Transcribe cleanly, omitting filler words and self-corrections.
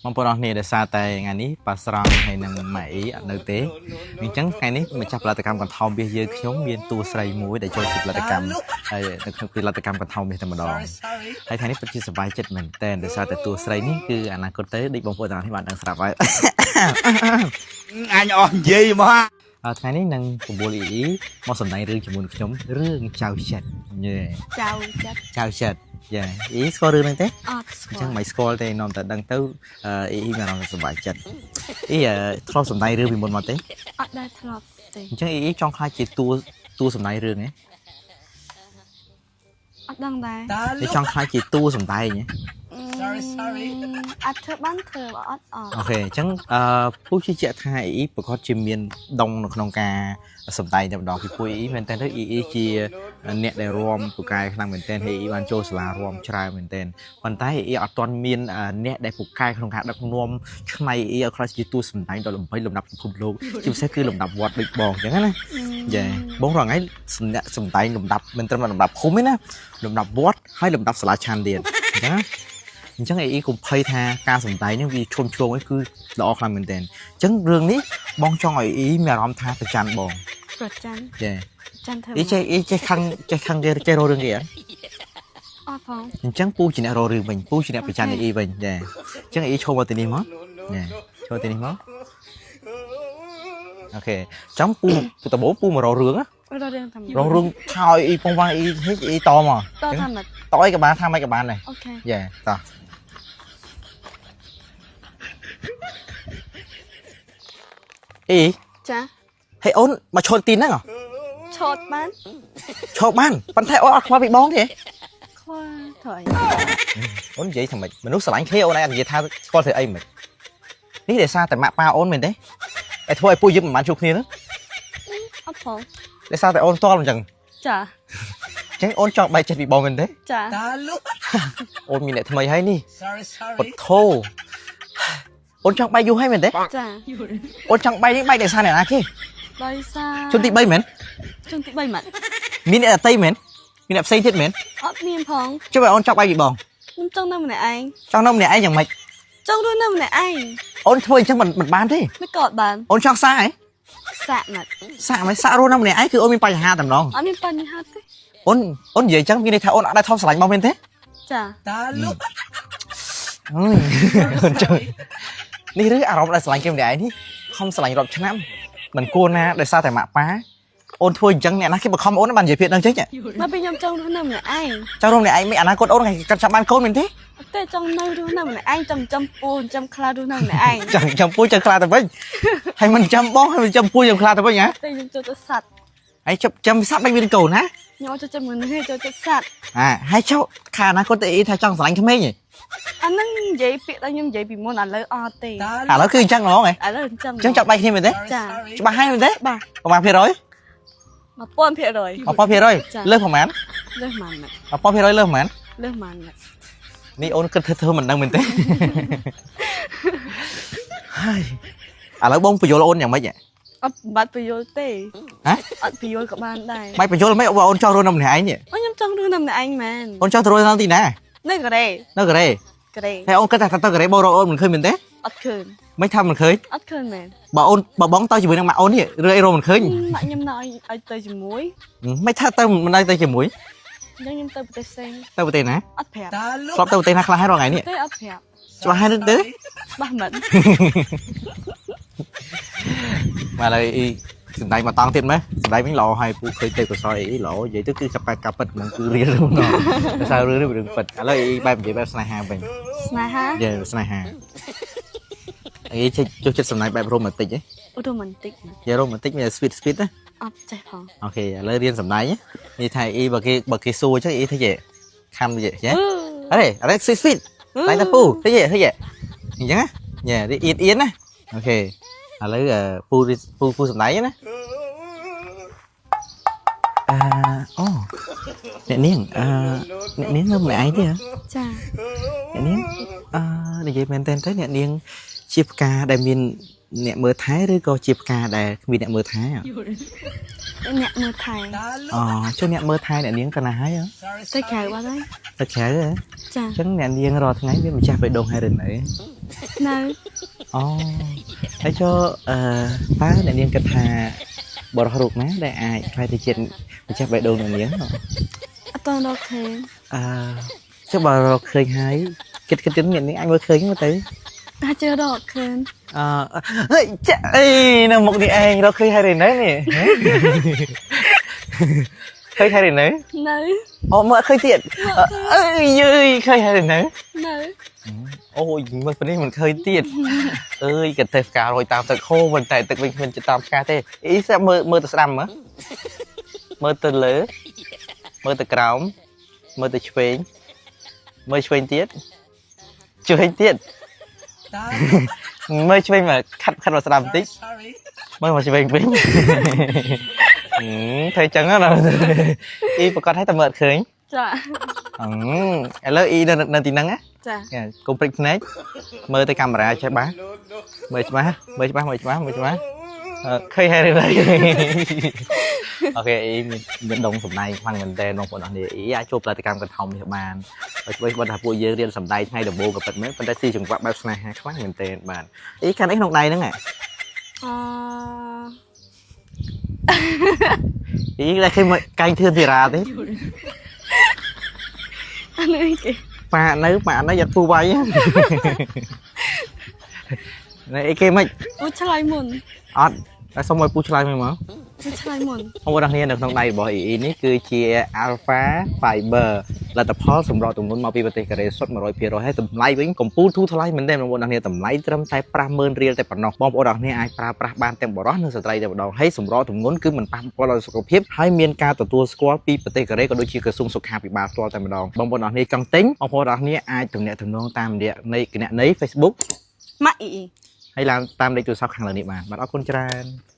បងប្អូនអរគ្នាដោយសារតែថ្ងៃនេះប៉ាស្រង់ហើយនិងម៉ាអ៊ីអត់នៅទេអញ្ចឹងថ្ងៃនេះម្ចាស់ផលិតកម្មកន្ថោមមាសយើងខ្ញុំមានតួស្រីមួយដែលចូលជាផលិតកម្មហើយនៅក្នុងផលិតកម្មកន្ថោមមាសតែម្ដងហើយថ្ងៃនេះពិតជាសប្បាយចិត្តមែនទែនដោយសារតែតួស្រីនេះគឺអនាគតទៅដូចបងប្អូនទាំងអស់គ្នាបានដឹងស្រាប់ហើយ អញអស់និយាយមក អ่าថ្ងៃនេះនឹងពពូលអ៊ីអ៊ីមកសម្ដែងរឿងជាមួយនឹងខ្ញុំរឿងចៅចិត្តយេ ចៅចិត្ត ចៅចិត្តយ៉ាអ៊ីស្គាល់រឿងហ្នឹងទេ អត់ស្ អញ្ចឹង គាល់ មិនស្គាល់ទេនាំតែដឹងទៅអឺអ៊ីអ៊ីមានអារម្មណ៍សប្បាយចិត្តអ៊ីអឺធ្លាប់សម្ដែងរឿងពីមុនមកទេ អត់ដែលធ្លាប់ទេ អញ្ចឹងអ៊ីអ៊ីចង់ខ្លាចជាតួតួសម្ដែងរឿងហ៎ អត់ដឹងដែរ អ៊ីចង់ខ្លាចជាតួសម្ដែងហ៎ Sorry, sorry. អត់ធ្វើបានធ្វើបើអត់អត់ OK អញ្ចឹងអឺពូជឿជាក់ថាអ៊ីអ៊ីប្រកាសជាមានដងនៅក្នុងការសម្ដែងតែម្ដងពីព្រោះអ៊ីអ៊ីមែនតើទៅអ៊ីអ៊ីជាអ្នកដែលរាំពូកែខ្លាំងមែនទែនហើយអ៊ីបានចូលសាលារាំច្រើនមែនទែនប៉ុន្តែអ៊ីអត់ទាន់មានអ្នកដែលពូកែក្នុងការដឹកនាំឆ្នៃអ៊ីឲ្យខ្លាចជាតួសម្ដែងដ៏ល្បីលំដាប់ពិភពលោកជាពិសេសគឺលំដាប់វត្តដូចបងអញ្ចឹងណា យ៉ាបងរាល់ថ្ងៃសម្នាក់សម្ដែងលំដាប់មិនត្រឹមតែលំដាប់ភូមិទេណាលំដាប់វត្តហើយលំដាប់សាលាឆានទៀតអញ្ចឹងណាអញ្ចឹងអីអ៊ីកុំភ័យថាការសម្ដែងហ្នឹងវាឈុំឆ្លងឯងគឺល្អខ្លាំងមែនទែនអញ្ចឹងរឿងនេះបងចង់ឲ្យអ៊ីមានអារម្មណ៍ថាប្រច័នបង ប្រច័ន ចា ប្រច័នធ្វើ អ៊ីចេះអ៊ីចេះខឹងចេះខឹងគេចេះរករឿងគេអត់ អត់ផង អញ្ចឹងពូជាអ្នករករឿងវិញពូជាអ្នកប្រច័នអ៊ីវិញចាអញ្ចឹងអ៊ីឈរមកទីនេះមកចាឈរទីនេះមក OK អញ្ចឹងពូដំបូងពូមករករឿងណា រករឿងតាម រងរឿងថយអ៊ីពងវ៉ាងអ៊ីហិចអ៊ីតមក តតាមមក តអីក៏បានថាមិនក៏បានដែរ OK យ៉ាតោះអ៊ី ចា ហេអូនមកឈរទីហ្នឹងហ៎ ឆោតបាន ឈរបានប៉ុន្តែអូនអត់ខ្វល់ពីបងទេ ខ្វល់ធ្វើអី អូននិយាយថាម៉េចមនុស្សស្រឡាញ់គ្នាអូនឯងអត់និយាយថាស្គាល់ធ្វើអីមិននេះដោយសារតែម៉ាក់ប៉ាអូនមែនទេតែធ្វើឲ្យពួកយើងមិនបានជួបគ្នាហ្នឹង អត់ផង ដោយសារតែអូនផ្ទាល់អញ្ចឹង ចា អញ្ចឹងអូនចង់បែកចិត្តពីបងមែនទេ ចា តាលុ អូនមានអ្នកថ្មីហើយនេះ Sorry ពុ sorry ទ្ធោអូនចង់បែកយូរហើយមែនទេ ចា អូនចង់បែកនេះបែកដោយសារអ្នកណាគេ ដោយសារ ជនទី3មែន ជនទី3មក មានអ្នកដទៃមែនមានអ្នកផ្សេងទៀតមែន អត់មានផង ចុះបើអូនចង់បែកពីបង ខ្ញុំចង់នៅម្នាក់ឯង ចង់នៅម្នាក់ឯងយ៉ាងម៉េច ចង់រស់នៅម្នាក់ឯង អូនធ្វើអញ្ចឹងមិនមិនបានទេ មិនក៏អត់បាន អូនចង់សាកហ៎ សាក់មក សាកមិនសាករស់នៅម្នាក់ឯងគឺអូនមានបញ្ហាតែម្ដង អត់មានបញ្ហាទេ អូនអូននិយាយអញ្ចឹងមានន័យថាអូនអត់ដែលថប់ស្រឡាញ់បងមែនទេ ចា តាលុ អើយអូនចង់នេះឬអារម្មណ៍ដែលស្រឡាញ់គេម្នាក់ឯងនេះខំស្រឡាញ់រាប់ឆ្នាំមិនគួរណាដោយសារតែម៉ាក់ប៉ាអូនធ្វើអញ្ចឹងអ្នកណាគេបង្ខំអូនបាននិយាយពាក្យហ្នឹងចេញ មកពេលខ្ញុំចង់រស់នៅម្នាក់ឯង ចង់រស់ម្នាក់ឯងមិនអនាគតអូនថ្ងៃកាត់ចាប់បានកូនមែនទេ អត់ទេចង់នៅរស់នៅម្នាក់ឯងចង់ចាំពស់ចាំខ្លារស់នៅម្នាក់ឯង ចាំចាំពូចាំខ្លាទៅវិញហើយមិនចាំបងហើយមិនចាំពូចាំខ្លាទៅវិញហ៎ តែខ្ញុំចូលចិត្តសត្វ ហើយជប់ចាំសត្វមិនមានកូនណា ខ្ញុំអត់ចូលចិត្តមនុស្សទេចូលចិត្តសត្វ អាហើយចុះខាអនាគតទៅអ៊ីថាចង់ស្រឡាញ់ក្មេងហ៎ អាហ្នឹងនិយាយពាក្យដែលខ្ញុំនិយាយពីមុនឥឡូវអត់ទេ តា ឥឡូវគឺអញ្ចឹងហ្មងហ៎ ឥឡូវអញ្ចឹង អញ្ចឹងចាប់បែកគ្នាមែនទេ ចា ច្បាស់ហើយមែនទេ បាទ ប្រហែលភាគរយ 1000% 1000%លើសប្រហែល លើសម៉ានណា 1000%លើសប្រហែល លើសម៉ានណា នេះអូនគិតធ្វើធ្វើមិនដឹងមែនទេហើយឥឡូវបងបញ្យល់អូនយ៉ាងម៉េចហ៎ អត់បាត់ប្រយល់ទេ ហ៎ អត់ប្រយល់ក៏បានដែរ មិនបញ្យល់មិនបើអូនចង់រស់នៅម្នាក់ឯងនេះ អូខ្ញុំចង់រស់នៅម្នាក់ឯងមែន អូនចង់ទៅរស់នៅទីណា នៅកូរ៉េ នៅកូរ៉េ កូរ៉េ ហើយអូនគិតថាទៅកូរ៉េបងរកអូនមិនឃើញមែនទេ អត់ឃើញ មិនថាមិនឃើញ អត់ឃើញមែន បើអូនបើបងទៅជាមួយនឹងម៉ាក់អូននេះឬអីរកមិនឃើញ ម៉ាក់ខ្ញុំនៅឲ្យឲ្យទៅជាមួយ មិនថាទៅមិនได้ទៅជាមួយ អញ្ចឹងខ្ញុំទៅប្រទេសផ្សេង ទៅប្រទេសណា អត់ប្រាប់ តាលុ ធ្លាប់ទៅប្រទេសណាខ្លះហើយរាល់ថ្ងៃនេះ ទេអត់ប្រាប់ ច្បាស់ហើយទេ ច្បាស់មិន មកឥឡូវអ៊ីសំដែងមកតង់ទៀតមើលសំដែងវិញល្អហើយពូឃើញទេកសលអីល្អនិយាយទៅគឺកាប៉ែកាពិតហ្មងគឺរៀលហ្មងដោយសាររឿងនេះរឿងពិតឥឡូវអ៊ីបែបនិយាយបែបស្នេហាវិញ ស្នេហា និយាយស្នេហាអ៊ីចេះចូលចិត្តសំដែងបែបរ៉ូម៉ាទិកហ៎ រ៉ូម៉ាន់ទិក និយាយរ៉ូម៉ាទិកមាន sweet sweet ណា អត់ចេះផង OK ឥឡូវរៀនសំដែងនិយាយថាអ៊ីបើគេសួរអញ្ចឹងអ៊ីធ្វើចេះខំចេះចេះអរេអរេ sweet sweet តែតាពូធ្វើចេះធ្វើចេះអញ្ចឹងណាញ៉ែអៀនអៀនណា OK ឥឡូវពូពូពូសំដែងណា អឺអូអ្នកនាងអឺអ្នកនាងនៅម្នាក់ឯងទេហ៎ ចា អ្នកនាងអឺនិយាយមែនតើទៅអ្នកនាងជាផ្កាដែលមានអ្នកមើលថែឬក៏ជាផ្កាដែលគ្មានអ្នកមើលថែហ៎ អ្នកមើលថែ តាលុ អូចុះអ្នកមើលថែអ្នកនាងកណាហើយហ៎ Sorry ទៅក្រៅបាត់ហើយ ទៅក្រៅហ៎ ចា អញ្ចឹងអ្នកនាងរាល់ថ្ងៃមានម្ចាស់បេះដូងហើយឬនៅ នៅ អូហើយចូលអឺតើអ្នកនាងគិតថាបុរសរូបណាដែលអាចក្លាយទៅជាម្ចាស់បេះដូងអ្នកនាង អត់ទាន់រកឃើញ អឺចុះបើរកឃើញហើយគិតគិតទៀតអ្នកនាងអាចមើលឃើញមើលទៅ តែជឿរកឃើញ អឺហេចាក់អីនៅមុខនេះឯងរកឃើញហើយទេនៅនេះ ឃើញហើយទេនៅ នៅ អូមើលអត់ឃើញទៀតអើយយយឃើញហើយទេនៅ នៅ អូយមើលប៉ុណ្នេះមិនឃើញទៀតអើយកន្ទេះផ្ការយតាមទឹកហូរប៉ុន្តែទឹកវិញគ្មានតាមផ្កាទេអ៊ីស្រាប់មើលមើលទៅស្ដាំមើលមើលទៅលើមើលទៅក្រោមមើលទៅឆ្វេងមើលឆ្វេងទៀតឆ្វេងទៀត មើលឆ្វេងមកខាត់ខាត់មកស្ដាំបន្តិច Sorry. មើលមកឆ្វេងវិញហឹមធ្វើចឹងណាអ៊ីប្រកាសឲ្យតែមើលអត់ឃើញ ចា ហឹមឥឡូវអ៊ីនៅនៅទីហ្នឹងណា ចា កុំព្រិចភ្នែកមើលទៅកាមេរ៉ាចេះបាទមើលច្បាស់មើលច្បាស់មើលច្បាស់មើលច្បាស់អឺឃើញហើយឬនៅ OK អ៊ីមានមានដងសម្ដែងខ្លាំងមែនតើបងប្អូនអរគ្នាអ៊ីអាចចូលផលិតកម្មកន្ធោមនេះបានបើជួយបើថាពួកយើងរៀនសម្ដែងថ្ងៃដំបូងក៏ពិតមែនប៉ុន្តែស៊ីចង្វាក់បែបស្នេហាខ្លាំងមែនតើបាទអ៊ីកាន់អីក្នុងដៃហ្នឹងហ៎ អឺ អ៊ីដែលឃើញមកកែងធឿនធីរ៉ាទេ អានេះអីគេ ប៉ានៅប៉ានៅយ៉ាត់ពូវាយ នេះអីគេមិន ពូឆ្លើយមុន អត់តែសុំឲ្យពូឆ្លើយមួយមក ពូឆ្លើយមុន បងប្អូនអរគ្នានៅក្នុងដៃរបស់ EE នេះគឺជា Alpha Fiber លទ្ធផលសម្រាប់ទម្ងន់មកពីប្រទេសកូរ៉េសុទ្ធ100%ហើយតម្លៃវិញកំពូលធូរថ្លៃមែនទែនបងប្អូនអរគ្នាតម្លៃត្រឹមតែ50000រៀលតែប៉ុណ្ណោះបងប្អូនអរគ្នាអាចប្រើប្រាស់បានទាំងបុរសនិងស្ត្រីតែម្ដងហើយសម្រាប់ទម្ងន់គឺមិនប៉ះពាល់ដល់សុខភាពហើយមានការទទួលស្គាល់ពីប្រទេសកូរ៉េក៏ដូចជាក្រសួងសុខាភិបាលផ្ទាល់តែម្ដងបងប្អូនអរគ្នាចង់ទិញបងប្អូនអរគ្នាអាចទំនាក់ទំនងតាមរយៈនៃគណនី Facebook ម៉ាក់អ៊ីអ៊ី ហើយឡើងតាមលេខទូរស័ព្ទខាងលើនេះបានបាទអរគុណច្រើន។